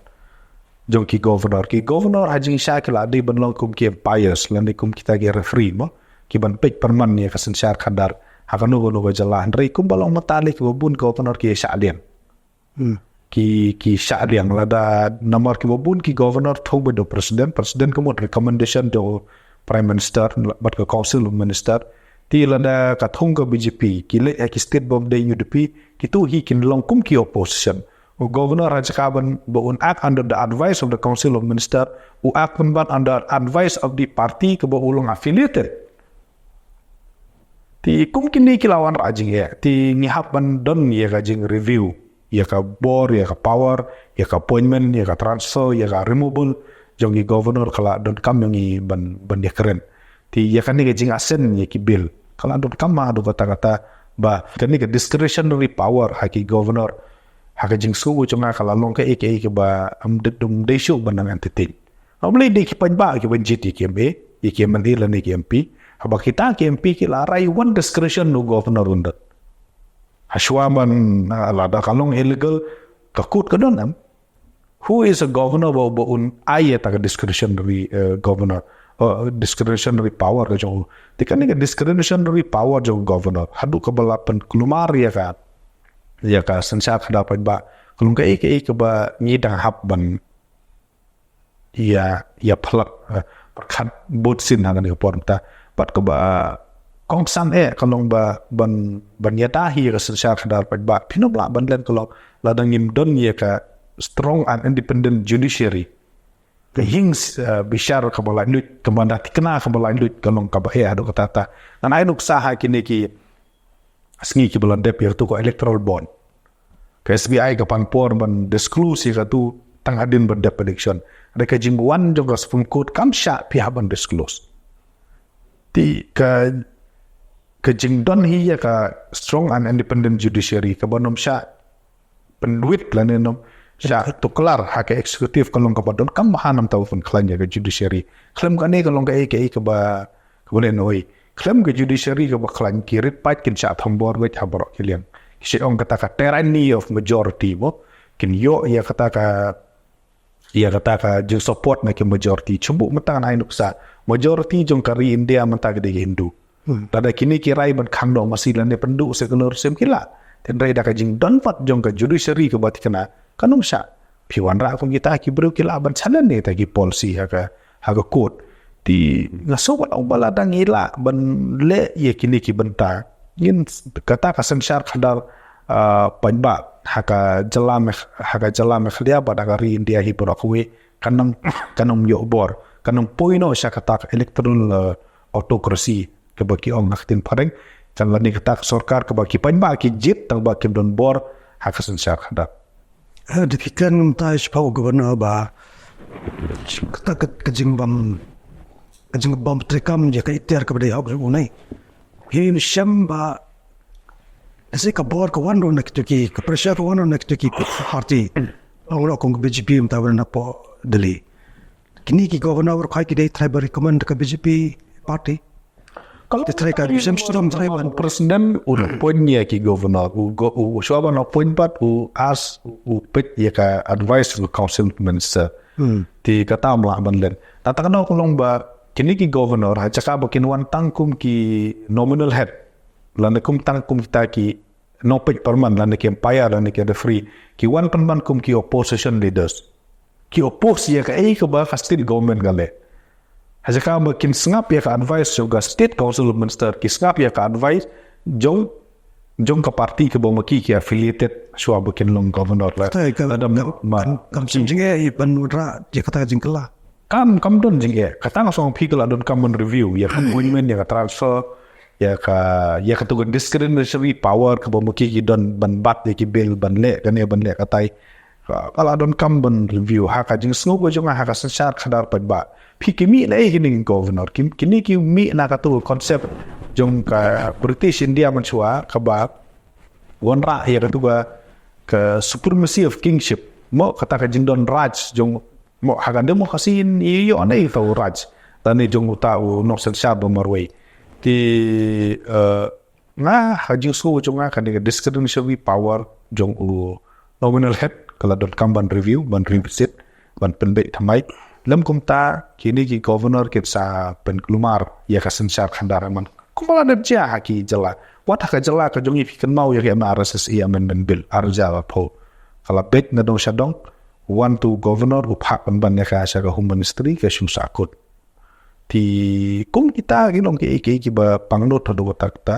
jong ki governor. Ki governor ha jingshisha ki la dei ban long kum ki umpires, lane kum kita ki referee mo, ki ban peit pyrman ïa ka synshar khadar ha kano kano ka jylla. Hynrei kumba long mynta lei, kiba bun governor ki shah liang. Hmm. Ki, ki shah liang, lada namar kiba bun ki governor thung bad u president, president ka mut recommendation jong u Prime Minister bad ka Council of Minister. Te lada ka thung ka B J P, ki leit ha ki state bym dei U D P, kitu hi kin long kum ki opposition. U governor ha jaka ban ba un act under the advice of the Council of Minister, u act pynban under advice of the party kaba u long affiliated. Te kum kine ki la wanrah jingeh, te ngi hap ban don ïa ka jingreview ïa ka bor, ïa ka power, ïa ka appointment, ïa ka transfer, ïa ka removal jong ki governor, ka la donkam ïa ngi ban, ban ïakren. Te ïa kane ka jingasend ïa ki bill, ka la donkam, haduh katta katta ba kane ka discretionary power ha ki governor, ha ka jingsngew jong nga, ka la long kaei kaei kaba ym dei, ym dei shuh ban nang entertain. Ym lei de ki paidbah kiban jied ïa ki M L A, ïa ki M L A lane ki M P. Haba kita ki M P ki la rai wan discretion u governor un don. Hashwa ban, ah, lada ka long illegal, ka court ka don, em. Who is a governor ba, ba un ai ïa kata ka discretionary, eh, governor, eh, discretionary power ka jong u? Te kane ka discretionary power jong u governor, haduh kaba la pynkulmar ïa ka, ïa ka synshar khadar paidbah, ka long kaei kaei kaba ngi dang hap ban ïa, ïa pyrkhat, eh, pyrkhat bun sien ha kane ka por mynta. Bad kaba, eh, kongsan eh ka long ba ban, ban ïada hi ïa ka synshar khadar paidbah, phin ym lah ban len ka long lada ngim don ïa ka strong and independent judiciary. Ka ïing, eh, bishar kaba laitluid, kaba da thikna kaba laitluid, ka long kaba eh haduh katta katta. Ngan ai nuksa ha kine ki sngi kiba la dep, ïa katu ka electoral bond. Ka S B I ka pan por ban disclose ïa katu tang hadien ban dep election. Hynrei ka jingwan jong ka Supreme Court, kam shah phi hap ban disclose. Te ka, ka jingdon hi ïa ka strong and independent judiciary, kaban ym shah pynduh lane ym shah tuklar ha ka executive, ka long kaba donkam bha namar ba phin khlaiñ ïa ka judiciary. Khlem kane ka long kaei kaei kaba, kaba lehnohei. Khlem ka judiciary kaba khlaiñ, ki rit paid kin shah thombor beit ha baroh ki liang. Ki shah ong kata ka tyranny of majority mo. Kin ïoh ïa kata ka, ïa kata ka jingsupport na ki majority. Shu buh mynta ngan ai nuksa. Majority jong ka ri India mynta ki dei ki Hindu. Hmm. Lada kine ki rai ban khang noh masi lane pynduh secularism ki lah. Hynrei da ka jingdon pat jong ka judiciary kaba thikna, kan ym shah. Phi wanrah kum kita ki briew ki lah ban challenge ïa kita ki policy ha ka, ha ka court. Te nga sngew ba lada ngi lah ban leh ïa kine ki bynta, ngin, kata ka synshar khadar, ah, paidbah ha ka jylla Megh-, ha ka jylla Meghalaya bad ha ka ri India hi baroh kawei, kan ym, kan ym ïoh bor, kan ym poi noh sha kata ka electoral, eh, autocracy kaba ki ong ha ka ktien phareng. Kan lane kata ka sorkar kaba ki paidbah ki jied tang ba kim don bor ha ka synshar khadar. Eh, da phi kren mynta shaphang u governor ba kata ka, ka jingbym, ka jingbym treikam ïa ka iktiar kaba dei hok jong u, nai. Phi shem ba lehse ka bor ka wan ruh na kitu ki, ka pressure ka wan ruh na kitu ki party. Ong ruh kum ka B J P mynta ba na poh Delhi. Kine ki governor ruh ki dei trai ba recommend ka B J P party. Ka long, te trai ka, ka long, shem shuh trai ban, president u appoint ïa ki governor, u go-, u, u shuwa ban appoint pat u ask, u peit ïa ka advice u Council Minister. Hmm. Te kata ym lah ban len. Nangta kano ka long ba kine ki governor ha jaka ba kin wan tang kum ki nominal head, lane kum tang kum kita ki nongpeit pyrman, lane ki umpire, lane ki referee, ki wan pynban kum ki opposition leaders. Ki oppose ïa kaei kaba ka state government ka leh. Ha jaka ba kin sngap ïa ka advice jong ka State Council of Minister, ki sngap ïa ka advice jong, jong ka party kaba ma ki ki affiliated shuwa ba kin long governor la. Te ka, Adam, ka, ma. Kam, kam shym jingeh hi ban wanrah ïa kata ka jingkylla. Kam, kam don jingeh. Kata nga sngew phi ka la donkam ban review ïa ka appointment, ïa ka transfer, ïa ka, ïa katu ka discretionary power kaba ma ki ki don ban bat ïa ki bill, ban leh kane, ban leh katai. Ka, ka la donkam ban review. Ha ka jingsngew ka jong nga, ha ka synshar khadar paidbah, phi ki mih na ei kine ki governor? Ki, kine ki mih na katu ka concept jong ka British India mynshuwa, kaba wanrah ïa katu ka, ka supremacy of kingship. Mo, kata ka jingdon raj jong, mo, ha ka democracy ïoh na ei kata u raj, lane jong uta u nongsynshar ba marwei. Te, eh, nga, ha jingsngew jong nga, kane ka discretionary power jong u nominal head ka la donkam ban review, ban revisit, ban pynbeit thymmai. Lym kumta, kine ki governor kin sa pynkulmar ïa ka synshar khadar man. Kumba la dep jia ha ki jylla. Wat ha ka jylla ka jong ngi, phi kynmaw ïa ka M R S S A Amendment Bill ar hajar arphew. Ka la beit na dong sha dong, wan tu governor u phah pynban ïa ka sha ka Home Ministry, ka shu sahkut. Te kum kita ki long kiei kiei kiba pangnud haduh katta katta.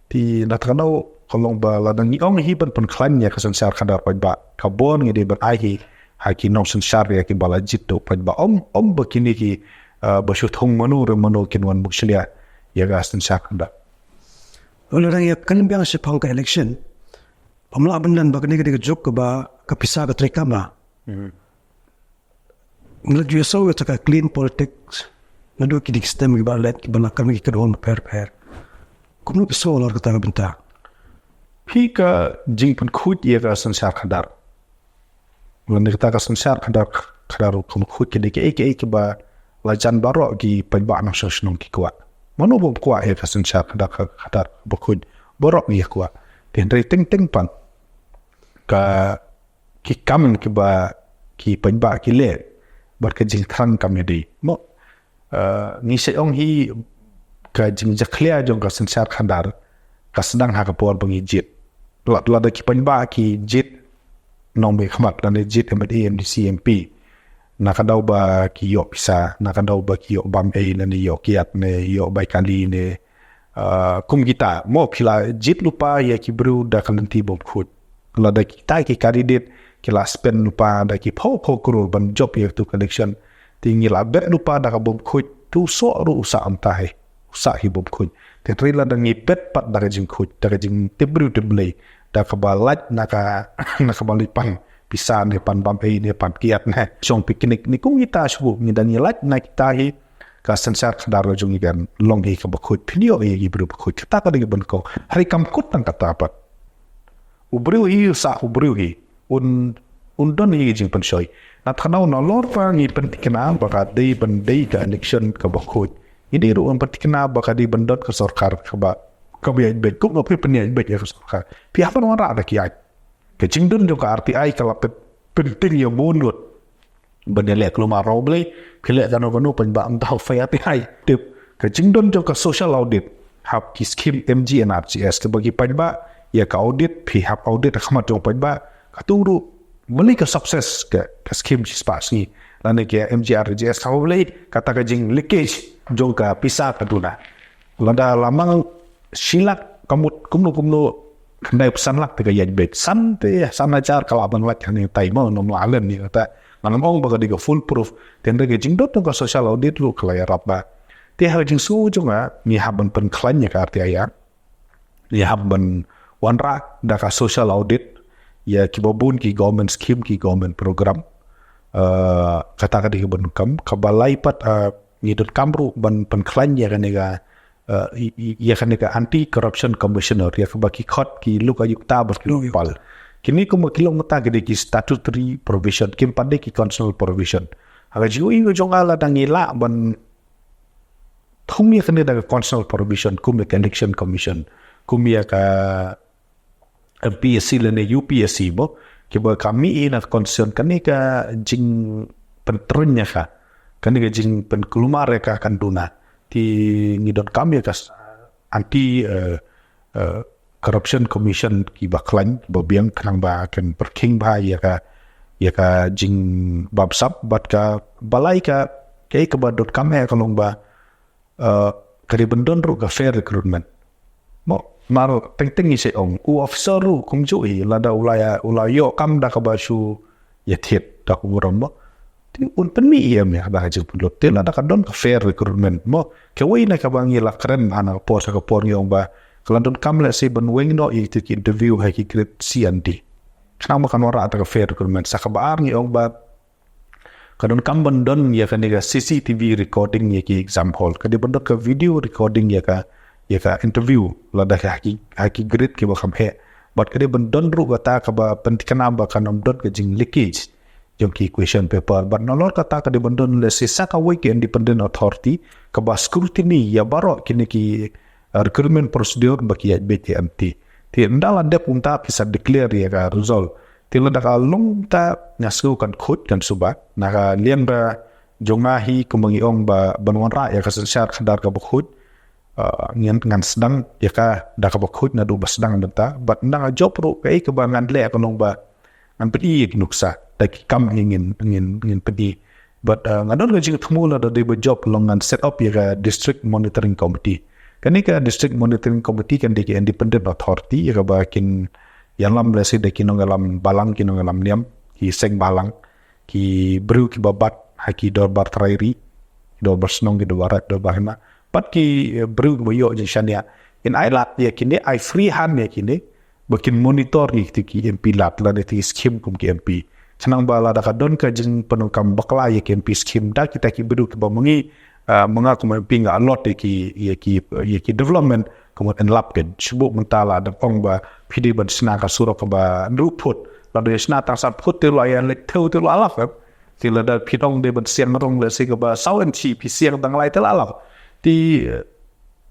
Te nangta kano ka long ba lada ngi ong hi ban pynkhlaiñ ïa ka synshar khadar paidbah, ka bor ngi dei ban ai hi ha ki nongsynshar ïa kiba la jied da u paidbah. Ym, ym ba kine ki, eh, ba shu thung mano re mano kin wan mushlia ïa ka synshar khadar. Lada ngi ïa kynbiang shaphang ka election, ym lah ban len ba kane ka dei ka juk kaba ka pisa ka treikam la. Hmm. Ngi la ju ïohsngew ïa ka clean politics naduh kine ki snem kiba la leit, kiba la kynmaw ki kynhun bapher bapher. Kumno phi sngew halor kata ka bynta? Phi, ka jingpynkhuid ïa ka synshar khadar, lane kata ka synshar khadar, khadar ka pynkhuid ka dei kaei kaei kaba la jan baroh ki paidbah nongshong shnong ki kwah. Mano bym kwah ïa ka synshar khadar, khadar ba khuid? Baroh ngi kwah. Te hynrei teng teng pat ka ki kam kiba ki paidbah ki leh bad ka jingthrang kam ïadei. Mo, eh, ngi sa ong hi, ka jingjakhlia jong ka synshar khadar ka sdang ha ka por ba ngi jied. Lada, lada ki paidbah ki jied nongmihkhmat, lane jied M L A, M D C, M P, na ka daw ba ki ïoh pisa, na ka daw ba ki ïoh bam ei, lane ïoh kiad, ne ïoh bai kali, ne, ah, kum kita. Mo, phi la jied lypa ïa ki briew da ka lynti bym khuid. Lada kita ki candidate ki la spend lypa da ki phew phew klur ban jop ïa katu ka election, te ngi la bet lypa da ka bym khuid, te u soh ruh u sah mynta hi, u sah hi bym khuid. Te hynrei lada ngi bet pat da ka jingkhuid, da ka jingtip briew tip Blei, da kaba lait na ka, na kaba leit pan pisa, ne pan bam ei, ne pan kiad, ne shong picnic, ne kum kita shuh, ngi, da ngi lait na kita hi, ka synshar khadar ka jong ngi kan long hi kaba khuid. Phin ïoh ïa ki briew ba khuid. Kata ka dei ka ban kong. Hynrei kam kut tang kata pat. U briew hi u sah u briew hi. Un, un don ïa ki jingpynshoi. Nangta kano nalor ba ngi pynthikna ba ka dei ban dei ka election kaba khuid, ngi dei ruh ban pynthikna ba ka dei ban don ka sorkar kaba, kaba ïaid beit. Kumno phi pynïaid beit ïa ka sorkar? Phi hap ban wanrah da ki aiñ. Ka jingdon jong ka R T I ka la pyn, pynthikna ïa u mut ban ïaleh kulmar. Ong Blei, phi leh kano kano, paidbah ym doh, phi, R T I. Tip, ka jingdon jong ka social audit, hap ki scheme M G N R G S, kaba ki paidbah ïa ka audit, phi hap audit ha khmat jong paidbah, katu ruh balei ka success ka, ka scheme shispah sngi, lane ka M G N R G S, kaba balei kata ka jing leakage jong ka pisa ka duna. Lada la mang shi lak, ka mut kumno kumno, khyndai phew san lak te ka ïaid beit. San te, san hajar ka lah ban lait hangne tai, mo, ym lah len ïa kata. Ngan ym ong ba ka dei ka foolproof. Te hynrei ka jingdon jong ka social audit ruh ka la ïarap ba. Te ha ka jingsngew jong nga, ngi hap ban pynkhlaiñ ïa ka R T I Act. Ngi hap ban wanrah da ka social audit ïa kiba bun ki government scheme, ki government program. Eh, kata ka dei ka ban kam, kaba lai pat, eh, ngi donkam ruh ban pynkhlaiñ ïa kane ka, eh, i, i, ïa kane ka Anti Corruption Commissioner, ïa kaba ki khot ki lok ayukta bad ki lokpal. Kine kumba ki long, kata ki dei ki statutory provision, kim pat dei ki constitutional provision. Ha ka jingïohi ka jong nga, lada ngi lah ban thung ïa kane da ka constitutional provision, kum ïa ka Election Commission, kum ïa ka M P S C lane U P S C, mo, kiba ka mih na ka constitution, kane ka jing pyntrei ïa ka, kane ka jingpynkulmar ïa ka kan duna. Te ngi donkam ïa ka anti, eh, eh, corruption commission kiba khlaiñ, ba biang, khnang ba kan pyrkhing bha ïa ka, ïa ka jingbamsap bad kaba lai. Ka, kaei kaba donkam eh ka long ba, eh, ka dei ban don ruh ka fair recruitment. Mo, mar teng teng ngi sa ong, u officer ruh kumjuh hi, lada u la ïa, u la ïoh kam da kaba shu ïa thied da ka burom mo. Te un pynmih ïa me da ka jingpynlut. Te lada ka don ka fair recruitment mo. Kawei na kaba ngi la kren ha na ka por sha ka por ngi ong ba ka la donkam lehse ban weng noh ïa ki interview ha ki grade C and D. Khnang ba kan wanrah da ka fair recruitment. Sha kaba ar ngi ong ba ka donkam ban don ïa kane ka C C T V recording ïa ki exam hall. Ka dei ban don ka video recording ïa ka, ïa ka interview lada ka ha ki, ha ki grade kiba kham heh. Bad ka dei ban don ruh kata kaba pyntikna ba kan ym don ka jing leakage jong ki question paper. Bad nalor kata ka dei ban don lehse sa kawei ka independent authority kaba scrutiny ïa baroh kine ki, uh, recruitment procedure ba ki ïaid beit ïa M T. Te ynda la dep kumta phi sa declare ïa ka result. Te lada ka long ta, nga sngew kan khuid kan suba. Na ka liang ba jong nga hi, kumba ngi ong ba ban wanrah ïa ka synshar khadar kaba khuid, uh, ngan, ngan sdang ïa ka da kaba khuid naduh ba sdang mynta. Bad nang jop ruh kaei kaba ngan leh ka long ba ngan pyni ïa ki nuksa da ki kam hi ngin, ngin, ngin pyni. Bad, uh, nga don ka jingthmu lada dei ba jop long ngan set up ïa ka District Monitoring Committee. Kane ka District Monitoring Committee kan dei ka independent authority ïa kaba kin ïalam lehse da ki nongïalam balang, ki nongïalam niam, ki seng balang, ki briew kiba bat ha ki dorbar trai ri, ki dorbar shnong, ki dorbar raid, dorbar hima. Bad ki, eh, briew kiba ïoh jingshaniah. In ai lad ïa kine, ai free hand ïa kine, ba kin monitor ïa kito ki M P lad lane kito ki skim kum ki M P. Khnang ba lada ka don ka jingpyndonkam bakla ïa ki M P skim da kita ki briew kiba ma ngi, ah, ma nga kum M P nga allot ïa ki, ïa ki, ïa ki development, kumno yn lap kein. Shu buh mynta la dang ong ba phi dei ban shna ka surok kaba hynriew phut. Lada ïa shna tang san phut te la ïa leit thew te la lap kein. Te lada phi dang dei ban siang rong lehse kaba saw inchi phi siang tang lai te la lap. Te, eh,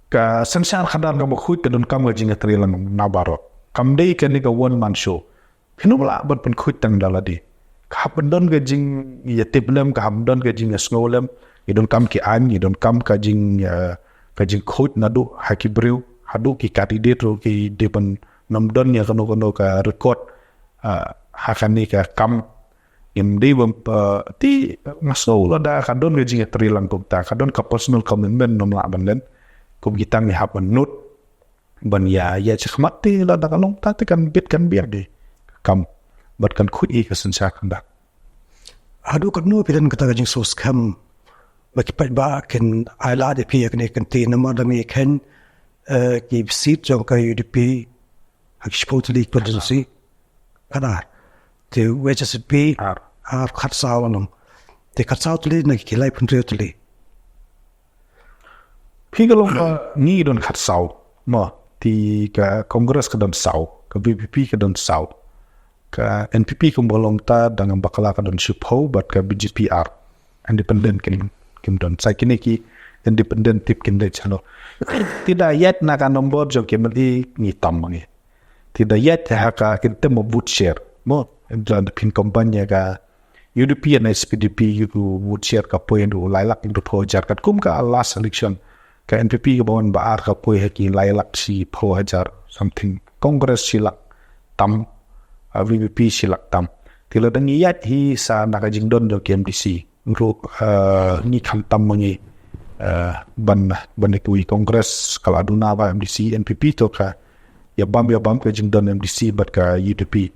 ka synshar khadar kaba khuid ka donkam ka jingïatreilang na baroh. Kam dei kane ka one man show. Phin ym lah ban pynkhuid tang da lade. Ka hap ban don ka jingïatiplem, ka hap ban don ka jingïasngewlem. Ngi donkam ki aiñ, ngi donkam ka jing, eh, ka jingkhuid naduh ha ki briew, haduh ki candidate ruh ki dei ban nym don ïa kano kano ka record, eh, ha kane ka kam. Ngim dei ban, eh, te nga sngew lada ka don ka jingïatreilang kumta, ka don ka personal commitment nym lah ban len. Kum kita ngi hap ban nud ban ïa, ïa shakhmat te lada ka long ta te kan bit kan biang de. Kam. Bad kan khuid ïa ka synshar khadar. Haduh katno phi don kata ka jingsngewskhem ba ki paidbah kin ai lad ïa phi ïa kane ka kynti namar da ngi kheiñ, eh, ki seat jong ka U D P ha ki shiphew tylli ki constituency. Khatar. Te U H S P ar, ar khatsaw long. Te khatsaw tylli na ki laiphew hynriew tylli. Phi ka long ba ngi don khatsaw. Mo, te ka Congress ka don saw, ka V P P ka don saw. Ka N P P kumba long ta dang bakla ka don shiphew bad ka B J P ar. Independent kin, kin don. Sa kine ki independent tip kin dei shano. Te da ïaid na ka nombor jong ki M L A ngi tam ngi. Te da ïaid ha ka in term of vote share. Mo, da phin combine ïa ka U D P and S P D P ïa u vote share ka poi haduh lai lak hynriewphew hajar katkum ka last election. Ka N P P kaba wan ba ar ka poi ha ki lai lak shiphew hajar something. Congress shi lak tam, ah, V P P shi lak tam. Te lada ngi ïaid hi sa na ka jingdon jong ki M D C. Ruh, eh, ngi khamtam ma ngi, eh, ban, ban ïa kiwei Congress ka la duna ba M D C, N P P to ka ïa bam, ïa bam ka jingdon M D C bad ka U D P.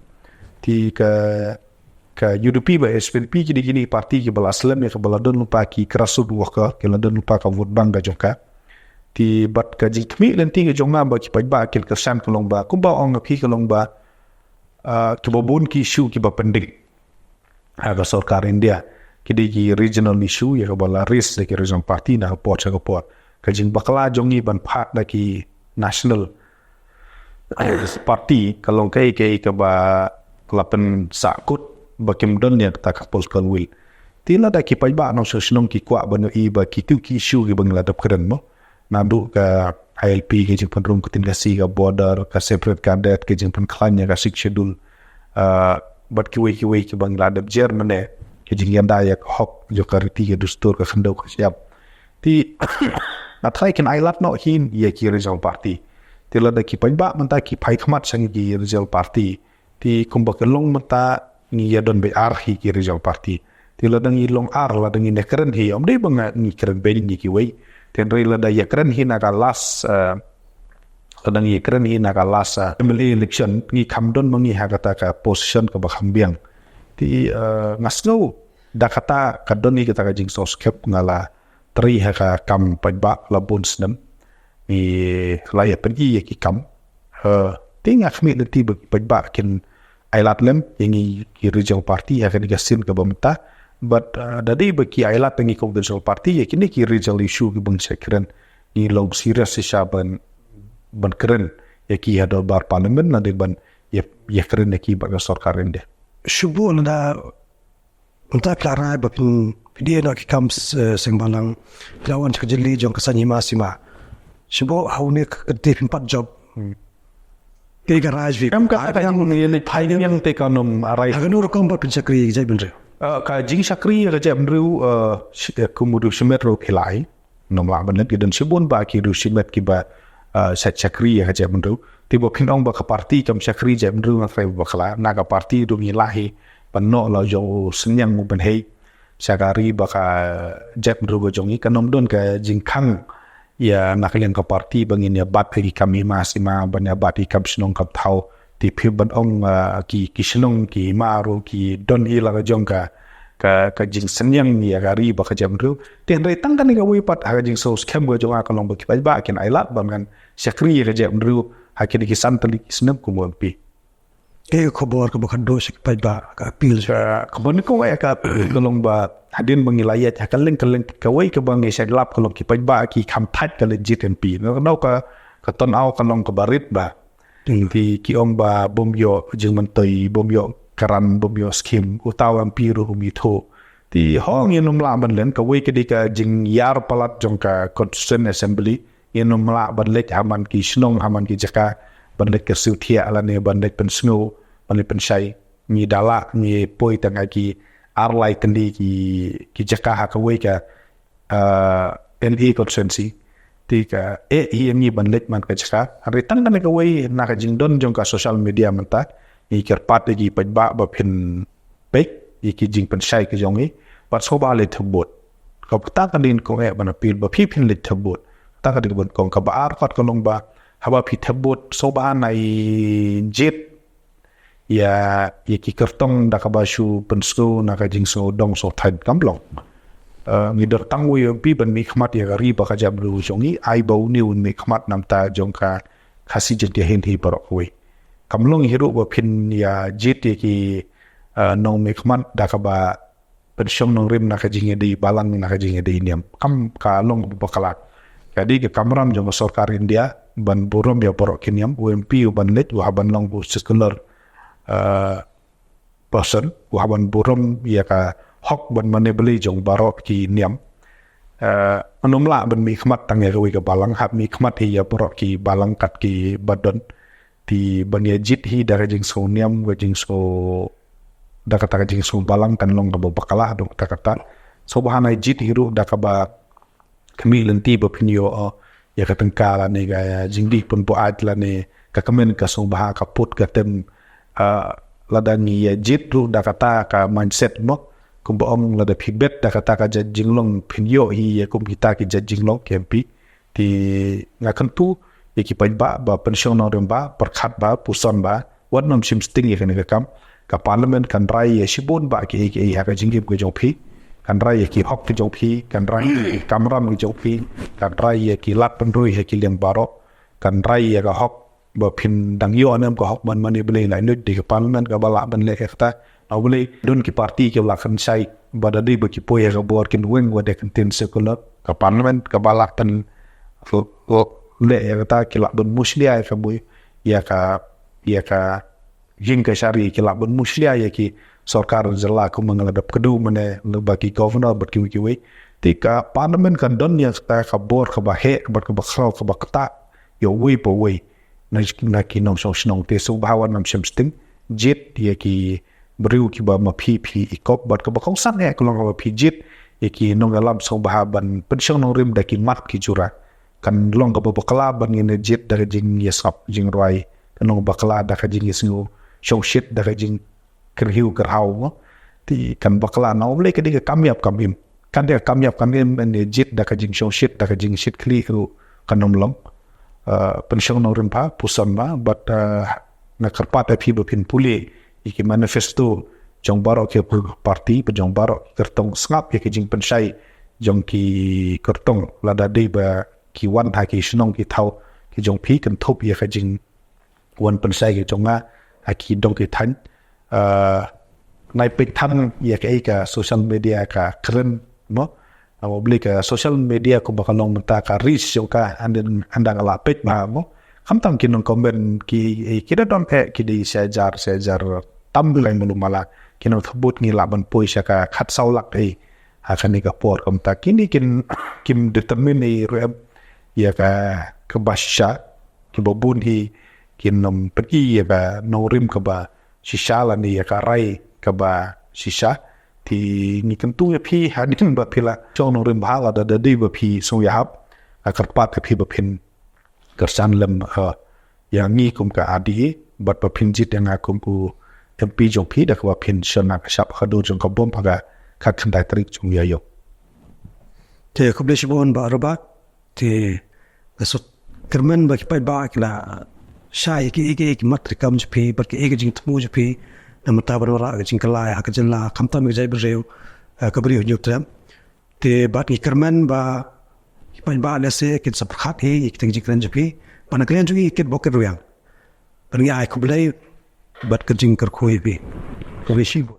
Te ka, ka U D P bad S P D P ki dei kine ki party kiba la slem ïa kaba la don lypa ki grassroots worker, ki la don lypa ka vote bank ka jong ka. Te bad ka jingkhmih lynti ka jong nga ba ki paidbah kin kyrshan ka long ba kumba ong nga phi ka long ba, eh, kiba bun ki issue kiba pending ha ka sorkar India. Ki dei ki regional issue ïa kaba la raise da ki regional party na ka por sha ka por. Ka jingbakla jong ngi ban phah da ki national party ka long kaei kaei kaba la pynsahkut ba kim don ïa kata ka political will. Te lada ki paidbah nongshong shnong ki kwah ban ïohi ba kito ki issue kiba ngi la dep kren mo. Naduh ka I L P, ka jingpynrung ka ktien Khasi, ka border, ka separate cadet, ka jingpynkhlaiñ ïa ka Sixth Schedule, ah, bad kiwei kiwei kiba ngi la dep jer mynne, ka jingïada ïa ka hok jong ka riti ka dustur ka khyndew ka shyiap. Te nga tharai kin ailad noh hi ïa ki regional party. Te lada ki paidbah mynta ki phai khmat sha ngi ki regional party, te kumba ka long mynta ngi ïa don beit ar hi ki regional party. Te lada ngi long ar, lada ngi ïa kren hi, ym dei ba ngi kren beiñ ngi kiwei. Te hynrei lada ïa kren hi na ka last, eh, lada ngi ïa kren hi na ka last, eh, M L A election, ngi kham don ma ngi ha kata ka position kaba kham biang. Te, eh, nga sngew da kata ka don hi kata ka jingsngewskhem, nga la trei ha ka kam paidbah la bun snem. Ngi la ïa pynïaid ïa ki kam. Eh, te nga khmih lynti ba ki paidbah kin ailad lem ïa ngi ki regional party ha kane ka sien kaba mynta. But, eh, da dei ba ki ailad ïa ngi kum regional party ïa kine ki regional issue kiba ngi shah kren, ngi long serious shisha ban, ban kren ïa ki ha dorbar parliament lane ban ïa, ïa kren ïa ki bad ka sorkar India. Shu buh lada mynta phi la rai ba phin, phin ïeh noh ki kam s-, eh, seng balang, phi la wan sha ka jylli jong ka saiñ hima sima. Shu buh ha une ka kynti phin pat jop. Hmm. Kaei ka rai jong phi? Em, ka, ka jingïaleit phai biang te kan ym rai. Ha kano rukom pat phin shakri ïa ka jaitbynriew? Eh, ka jingshakri ïa ka jaitbynriew, eh, sh-, eh, kum u riewshimet ruh phi la ai. Ym lah ban leh, ki don shibun bah ki riewshimet kiba, ah, shah shakri ïa ka jaitbynriew. Te ba phin ong ba ka party kam shakri jaitbynriew, nga tharai ba bakla. Na ka party ruh ngi lah hi ban noh la jong u synñiang u ban hei sha ka ri bad ka jaitbynriew ka jong ngi. Kan ym don ka jingkhang ïa na ka liang ka party ba ngin ïa bat ïa ki kam hima sima, ban ïa bat ïa ki kam shnong kam thaw. Te phi ban ong, ah, ki, ki shnong, ki hima ruh ki don hi la ka jong ka, ka, ka jingsynñiang ïa ka ri bad ka jaitbynriew. Te hynrei tang kane kawei pat ha ka jingsngewskhem ka jong nga ka long ba ki paidbah kin ailad ban ngan shakri ïa ka jaitbynriew ha kine ki san tylli ki snem kum u M P. Kaei ka khubor kaba khatduh sha ki paidbah, ka appeal? Ka, kaba nyngkong eh ka appeal ka long ba hadien ba ngi la ïaid ha kylleng kylleng, kawei kaba ngi shait lap ka long ki paidbah ki kham thait ka leit jied M P. Nangno ka, ka turnout ka long kaba rit bah. Hmm. Te ki ong ba bym ïoh jingmyntoi, bym ïoh grant, bym ïoh scheme, uta u M P ruh um ithuh. Te hooid ngin ym lah ban len, kawei ka dei ka jingïar palat jong ka Constituent Assembly. Ngin ym lah ban leit ha man ki shnong, ha man ki jaka, ban leit kyrsiew thiah lane ban leit pynsngew, ban leit pynshai. Ngi da lah, ngi poi tang ha ki ar lai tylli ki, ki jaka ha kawei ka, ah, L A constituency. Te ka eh hi ïa ngi ban leit man ka jaka. Hynrei tang kane kawei na ka jingdon jong ka social media mynta, ngi kyrpad ïa ki paidbah ba phin peit ïa ki jingpynshai ka jong ngi, bad sngewbha leit thep vote. Kata ka dei kong eh ban appeal ba phi phin leit thep vote. Kata ka dei ban kong. Kaba ar pat ka long ba haba phi thep vote sngewbha nai jied ïa, ïa ki kyrtong da kaba shu pynsngew na ka jingsngew dong sngewthuh, kam long. Eh, ngi don tang uwei u M P ban mihkhmat ïa ka ri bad ka jaitbynriew jong ngi, ai ba une un mihkhmat namar jong ka Khasi Jaintia Hills hi baroh kawei. Kam long hi ruh ba phin ïa jied ïa ki, eh, nongmihkhmat da kaba pynshong nongrim na ka jingïadei balang, na ka jingïadei niam. Kam, ka long kaba bakla. Ka dei ka kamram jong ka sorkar India ban burom ïa baroh ki niam, u M P u ban leit u hap ban long u secular, eh, person, u hap ban burom ïa ka hok bad mane Blei jong baroh ki niam. Eh, ngin ym lah ban mihkhmat tang ïa kawei ka balang, hap mihkhmat hi ïa baroh ki balang kat kiba don. Te ban ïa jied hi da ka jingsngew niam, ka jingsngew, da kata ka jingsngew balang kan long kaba bakla, dong kata kata. Sngewbha nai jied hi ruh da kaba khmih lynti ba phin ïoh, eh, ïa ka tyngka lane ka jingdih pynbuaid lane ka kmen ka sngewbha ka put ka tem, eh, lada ngi ïa jied ruh da kata ka mindset mo. Kumba ong lada phi bet da kata ka jait jinglong phin ïoh hi ïa kum kita ki jait jinglong ki M P. Te nga kyntu ïa ki paidbah ba pynshong nongrim ba, pyrkhat ba, puson ba, wat nym shim sting ïa kane ka kam. Ka parliament kan rai ïa shibun ba kiei kiei ha ka jingim ka jong phi. Kan rai ïa ki hok ki jong phi, kan rai ïa ki kamram ki jong phi, kan rai ïa ki lad pynroi ha ki liang baroh, kan rai ïa ka hok ba phin dang ïoh ne em ka hok ban mane Blei, la nud dei ka parliament kaba lah ban leh ïa kata. Na Blei don ki party kiba la kynshai ba da dei ba ki poi ha ka bor kin weng wat da ka ktien secular. Ka parliament kaba lah ban leh ïa kata, ki lah ban mushlia ïa ka bui, ïa ka, ïa ka ïing kashari, ki lah ban mushlia ïa ki sorkar jylla kumba nga la dep kdew mynne, lyngba ki governor bad kiwei kiwei. Te ka parliament kan don ïa kata ka bor kaba heh bad kaba khraw kaba ktah ïa uwei pa uwei na, na ki nongshong shnong. Te sngewbha wat nym shim sting, jied ïa ki briew kiba ma phi phi i kop, bad kaba kongsan eh ka long kaba phi jied ïa ki nongïalam sngewbha ban pynshong nongrim da ki mat ki jura. Kan long kaba bakla ban ngin ïa jied da ka jingïasngap jingrwai, kan long bakla da ka jingïasngew shongshit da ka jingkyrhiw kyrhaw, mo. Te kan bakla na U Blei ka dei ka kam ïap kam im. Kan dei ka kam ïap kam im ban ïa jied da ka jingshongshit da ka jingshit khlieh ruh kan ym long. Uh, pynshong nongrim bha, puson bha, bad, uh, nga kyrpad ïa phi ba phin pule ïa ki manifesto jong baroh ki party, ba jong baroh ki kyrtong, sngap ïa ki jingpynshai jong ki kyrtong, lada dei ba ki wan ha ki shnong ki thaw ki jong phi, kynthup ïa ka jingwan pynshai ki jong nga ha ki dong ki thaiñ. Uh, nai peit than ïa kaei ka social media ka kren, mo. Namar U Blei ka social media kumba ka long mynta ka reach jong ka, ynda, ynda nga la peit bha, mo. Khamtam ki nong comment ki, eh, ki da don eh ki dei shi hajar, shi hajar tam bnai malu mala. Ki nong thubut ngi lah ban poi sha ka khatsaw lak eh ha kane ka por. Kumta kine kin, kim determine eh ruh em ïa ka, kaba shisha, kiba bun hi kin ym pyni ïa ka nongrim kaba shisha lane ïa ka rai kaba shisha. Te ngi kyntu ïa phi hadien ba phi la shong nongrim bha, lada dei ba phi sngew ïahap, nga kyrpad ïa phi ba phin kyrshan lem, uh, ïa ngi kum ka R D A, bad ba phin jied ïa nga kum u M P jong phi da kaba phin shon na ka shap ka dur jong ka bom ha ka khatkhyndai tarik jong u Ïaïong. Te khublei shibun Bah Robert. Te nga sngewkyrmen ba ki paidbah ki la shai ïa kiei kiei ki mat treikam jong phi bad kiei ki jingthmu jong phi, namar ba wanrah ka jingkylla ha ka jylla, khamtam ka jaitbynriew, eh, ka Ri Hynñiewtrep. Te bad ngi kyrmen ba ki paidbah lehse kin sa pyrkhat hi ïa kita ki jingkren jong phi, bad na ka liang jong ngi ki kit bok kit rwiang. Bad ngi ai khublei bad ka jingkyrkhu ïa phi. Khublei shibun.